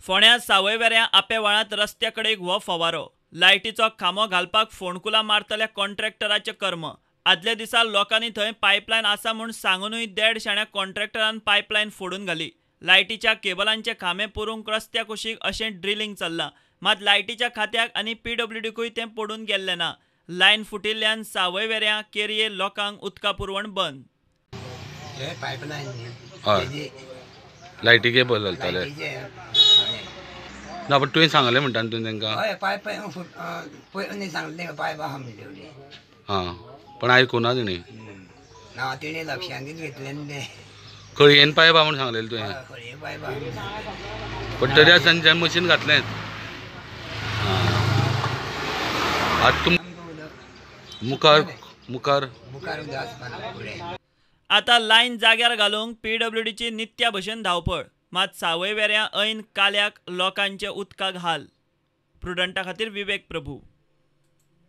फोंड्या सावयवेऱ्यां आपेवाळांत रस्त्या कडेक हो फवारो. लायटीचो खांबो घालपाक फोंडकुलां मारतल्या कॉन्ट्रॅक्टराचें कर्म. आदल्या दिसा लोकांनी थंय पायपलायन आसा म्हूण सांगूनय देड शाण्या कॉन्ट्रॅक्टरान पायपलायन फोडून घाली. लायटीच्या केबलांचे खांबे पुरूंक रस्त्या कुशीक अशें ड्रिलींग चल्लां. मात लायटीच्या खात्याक आनी पीडब्ल्यूडीकूय तें पडून गेल्लें ना. लायन फुटिल्ल्यान सावयवेऱ्यां केरये लोकांक उदका पुरवण बंद. हे पायपलायन हय. लायटी केबल घालताले ना, पण तुवें सांगलें म्हणटा न्हू तुवें तांकां? हय, पायप पयलीं सांगलें, पायप आहा म्हणलें. हां, पण आयकुना तेणी. ना, तेणी लक्षांत घेतलें न्ही तें. खळयेन पायप आहा म्हूण सांगलेलें तुवें? खळये पायप आहा. पण तरी आसतना तें मशीन घातलेंच. आतां तुम मुखार मुखार मुखार उदक आसपाना फुडें. आतां लायन जाग्यार घालूंक पीडब्ल्यूडीची नित्या भशेन धांवपळ. मात सावयवेऱ्यां ऐन काल्याक लोकांचे उदकाक हाल. प्रुडंटा खातीर विवेक प्रभू.